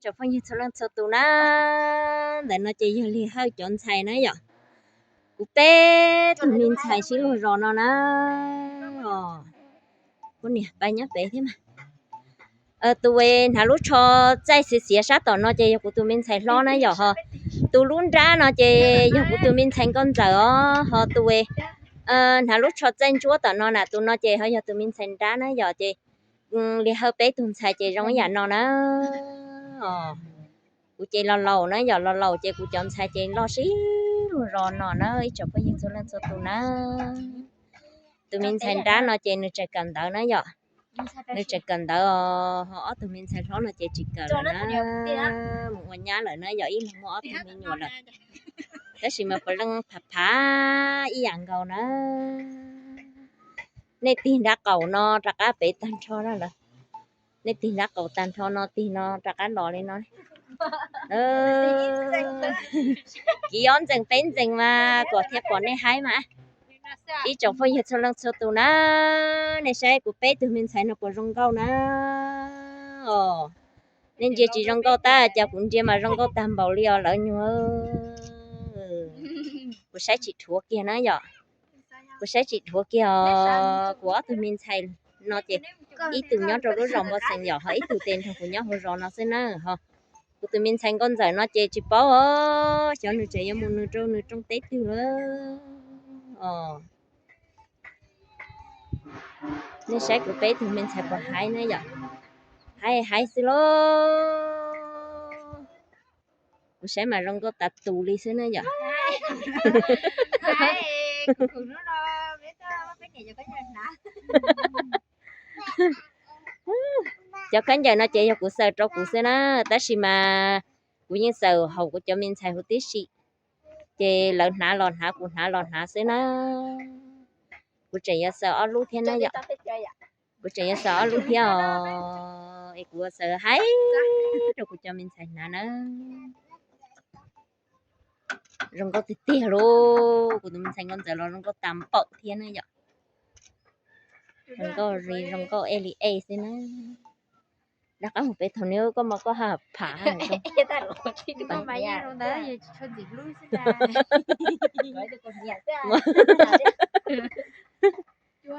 Tsoom phooj ywg txhua leej txhua tus na, ntawm no ces yog Lis Hawj cov ntxhais na yom. Kuv peb tug me ntxhais sib luag zos no na. Kuv niam pais nyob pem thiab mas. Tus hnav lub tsho txaij xiav xiav sab tom no ces yog kuv tus me ntxhais hlob na yom ho. Tus lub nrab no ces yog kuv tus me ntxhais nkauj ntxawm os ho tus hnav lub tsho txaij ntsuab tom no na tus no ces ho yog tus me ntxhais nrab na yom ces Lis Hawj peb tug ntxhais ces zoo ib yam no na. Kuv ces los laus na yom los laus ces kuv cov ntxhais ces loj sib luag zos no na ib tsoom phooj ywg txhua leej txhua tus na. Tus me ntxhais nrab no ces nws tseem kawm ntawv na yom. Nws tseem kawm ntawv os ho ob tug me ntxhais hlob no ces tsis kawm lawm na. Mus ua nyab lawm na yom ib leeg muaj ob tug me nyuam lawm. Tab sis mas puav leej phav phav ib yam nkaus na. Nej tig nrab qaum no rov qab pem tag nrho na lawm. Nej tig nrab qaum tag nrho no tig no rov qab los li no. Kiv ob ntxees peb ntxees mas kom thiaj pom nej haib mas. Ib tsoom phooj ywg txhua leej txhua tus na, nej saib kuv peb tug me ntxhais no puas zoo nkauj na. Nej ntsia tsis zoo nkauj tab cas kuv ntsia mas zoo nkauj tag npaum li os lawv nyuag. Kuv saib tsis dhuav kiag na yom. Kuv saib tsis dhuav kiag os, kuv ob tug me ntxhais no ces ib tug nyob rau lub zos Npau Xees yom ho ib tug ces nrog kuv nyob hauv zos no xwb na ho. Kuv tus me ntxhais nkauj ntxawm no ces tsis paub os, xyov nws tseem yuav mus nws rau nws rooj teb twg lawm os. Nej saib kuv peb tug me ntxhais puas haib na yom. Haib haib xwb lauj. Kuv saib mas zoo nkauj tas tus li xwb na yom. Cov khaub ncaws no ces yog kuv xaws rau kuv xwb na, tab sis mas kuv yeej xaws haum kuv cov me ntxhais huv tib si. Ces lawv hnav los hnav kuv hnav los hnav xwb na. Kuv tseem yuav xaws ob lub thiab na yom. Kuv tseem yuav xaws ob lub thiab os, es kuv yuav xaws haib rau kuv cov me ntxhais hnav na. Zoo nkauj tiag tiag lauj, kuv tus me ntxhais nkauj ntxawm los zoo nkauj tas npaum thiab na yom. Zoo nkauj li zoo nkauj ej li ej xwb na. Rov qab mus pem thaum nws koj mos koj ha pham.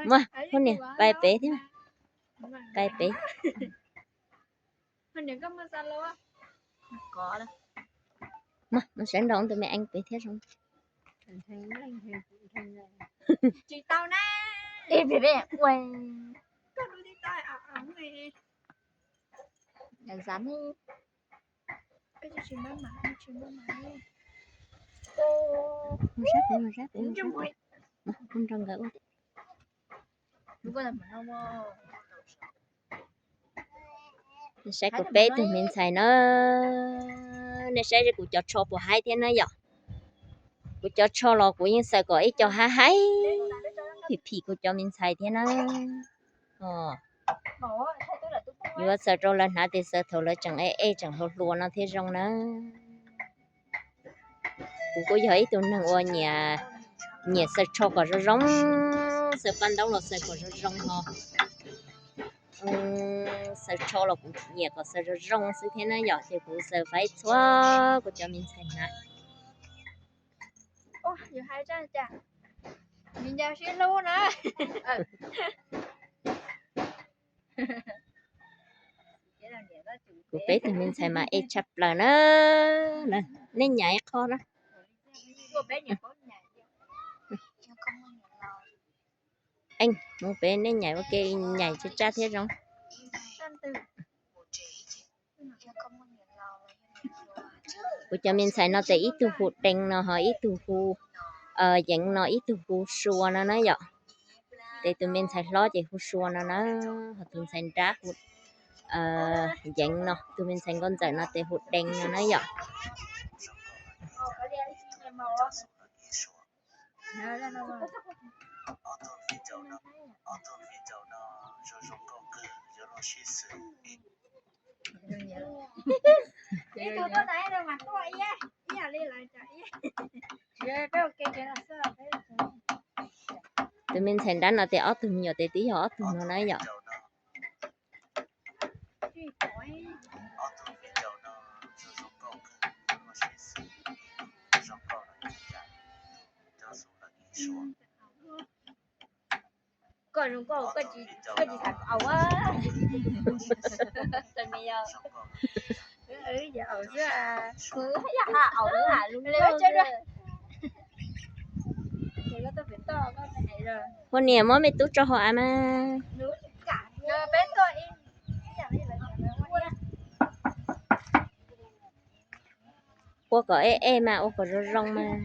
Muaj, phooj niam pais pem thiab, pais pem. Muaj, mus sawv nraum tus me eev pem thiab zoo. Mus sab pem, mus sab pem, mus sab pem. Mus nrog nkawd ua. Nej saib kuv peb tug me ntxhais na, nej saib kuv cov tsho puas haib thiab na yom. Kuv cov tsho los kuv yeej xaws kom ib co haib haib phim phim kuv cov me ntxhais thiab na. Yuav xaws rau lawv hnav tes xaws thaum lawv tseem ej ej tseem hluas hluas no thiaj zoo na. Kuv kuj yog ib tug neeg uas nyiam, nyiam xaws tsho kom zoo zoo, xaws paj ntaub los xaws kom zoo zoo ho. Xaws tsho los kuv nyiam kom xaws zoo zoo xwb thiab na yom, ces kuv xaws faib txhua kuv cov me ntxhais hnav. Kuv peb tug me ntxhais mas ej tshaj plaws na. Nej nyaim qho na. Eej, mus pem nej nyaim ua ke, nyaim tsaj tsaj thiab zoo. Kuv cov me ntxhais no tes ib tug hu Dees no ho ib tug hu Yeev no, ib tug hu Sua no na yom. Tes tus me ntxhais hlob ces hu Sua no na, ho tus ntxhais nrab hu Yeev no, tus me ntxhais nkauj ntxawm no tes hu Dees no na yom. Tus me ntxhais nrab no tes ob tug me nyuam tes twb yog ob tug no na yom. Koj zoo nkauj, koj tsis, koj tsis xav kom aus a. Txawm me yog, yog aus xwb, kuv yog ha aus lub ha lub. Ua niam muab me tub tso hauv av mas. Ua kom ej ej mas, ua kom zoo zoo mas.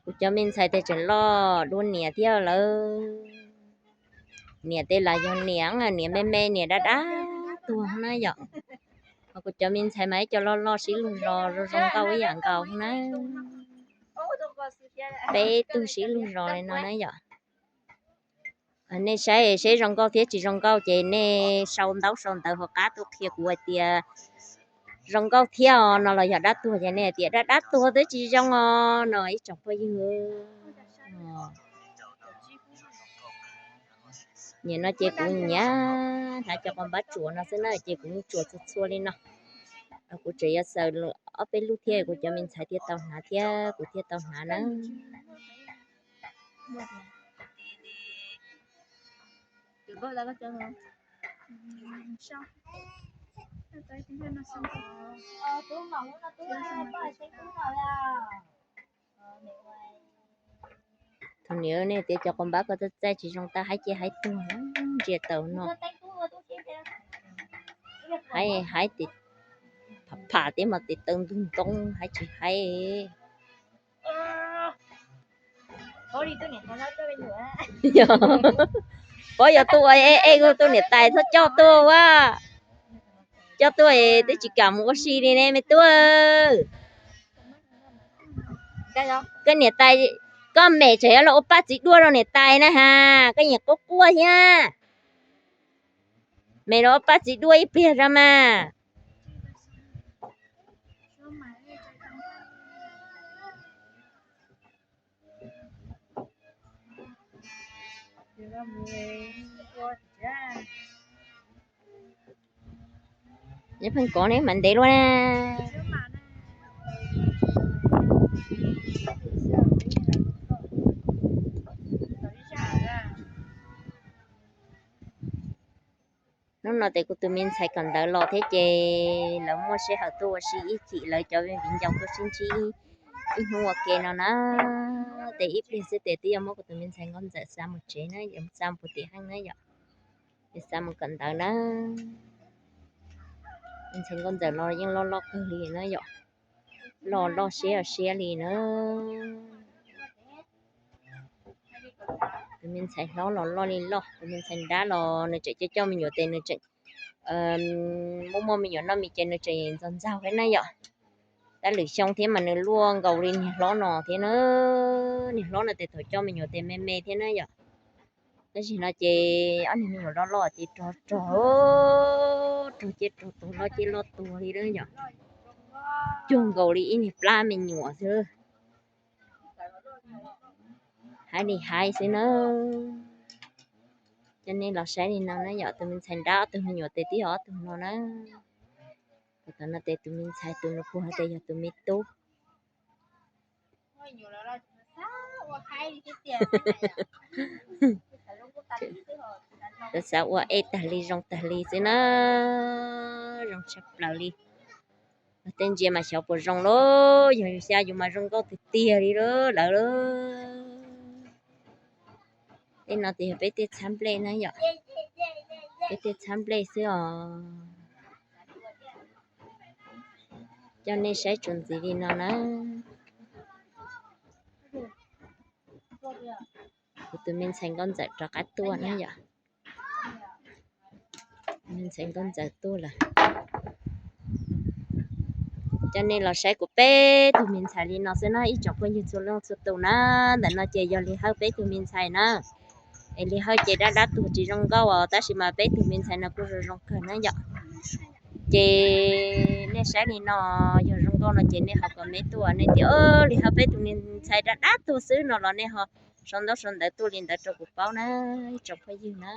Kuv cov me ntxhais tej tseem loj dua niam thiab lawm. Niam tej los yog niam, niam me me, niam dab dab tuag na yom. Ho kuv cov me ntxhais mas ib co loj loj sib lug zos zoo zoo nkauj ib yam nkaus na. Peb tug sib lug zos li no na yom. Nej saib seb zoo nkauj thiab tsis zoo nkauj ces nej sau ntaub sau ntawv hauv qab tuaj qhia kuv hais tias zoo nkauj thiab os no los yog dab tuag ces nej hais tias dab dab tuag twb tsis zoo os no ib tsoom phooj ywg. Nim no ces kuv nyiam hnav cov qos npab tsuas no xwb na ces kuv tsuas txhua txhua li no. Kuv tseem yuav xaws ob peb lub thiab kuv cov me ntxhais thiaj tau hnav thiab kuv thiaj tau hnav na. Thaum niam nej tias cov qos npab ko txaij txaij tsis zoo tau haib ces haib tuag ntsia tau no. Haib haib tes pham pham teb mas tes taw ntug ntoo haib tsis haib. Pov yog tuaj ej ej, kuv tus niam tais txhob coj tuaj a. Coj tuaj twb tsis kam mus ua si li ne me tub. Koj niam tais, koj mem tseem yuav los ua paj txiv duaj rau niam tais na has, koj nyiam quaj quaj thiab. Mem los ua paj txiv duaj ib pliag rau mas. Neb pheej kov neb mas ntev luaj na. Hnub no ces kuv tus me ntxhais kawm ntawv los thiab ces lawv muaj sij hawm tuaj ua si ib chim, lawv cov viv ncaus tuaj sib ntsib ib hnub ua ke no na. Ces ib pliag xwb ces twb yuav muab kuv tus me ntxhais Nkauj Ntxawm xa mus tsev na, yuav xa mus puag tim heej na yom. Yuav xa mus kawm ntawv na. Me ntxhais Nkauj Ntxawm los yeej loj loj kawg li na yom. Loj loj siab siab li na. Tus me ntxhais hlob los loj li loj, tus me ntxhais nrab los nws tseem coj coj me nyuam ces nws tseem muaj muaj me nyuam noj me ces nws tseem ntxaug ntxaug thiab na yom. Tab lwm xyoo thiab mas nws luaj nkaus li niag hlob no thiab na. Niag hlob no ces thaum coj me nyuam ces me me thiab na yom. Tab sis no ces ob niag me nyuam loj loj ces rog rog, rog ciaj rog tuag, loj ciaj loj tuag li na yom. Cuag nkaus li ib niag plab me nyuam xwb. Haib li haib xwb na. Coj nej los saib li no na yom, tus me ntxhais nrab ob tug me nyuam ces twb yog ob tug no na. Tam no ces tus me ntxhais tus no puag hais tias yog tus me tub. Xav ua ej tag li zoo tag li xwb na, zoo tshaj plaws li. Tej ntsia mas xyov puas zoo lauj, yog yus xya yus mas zoo nkauj tiag tiag li lawm. Tej no ces yog peb tej txhab nplej na yom, peb tej txhab nplej xwb os. Coj nej saib tsuas ntxiv li no na. Kuv tus me ntxhais Nkauj Ntxawm rov qab tuaj na yom. Me ntxhais Nkauj Ntxawm tuaj lawm. Coj nej los saib kuv peb tug me ntxhais li no xwb na ib tsoom phooj ywg txhua leej txhua tus na. Ntawm no ces yog Lis Hawj peb tug me ntxhais na. Es Lis Hawj ces dab dab tuag tsis zoo nkauj os, tab sis mas peb tug me ntxhais no kuj zoo zoo kawg na yom. Ces nej saib li no, yog zoo nkauj no ces nej ho comment tuaj, nej tias Lis Hawj peb tug me ntxhais dab dab tuag xwb no los nej ho sau ntaub sau ntawv tuaj li ntawd rau kuv paub na, ib tsoom phooj ywg na.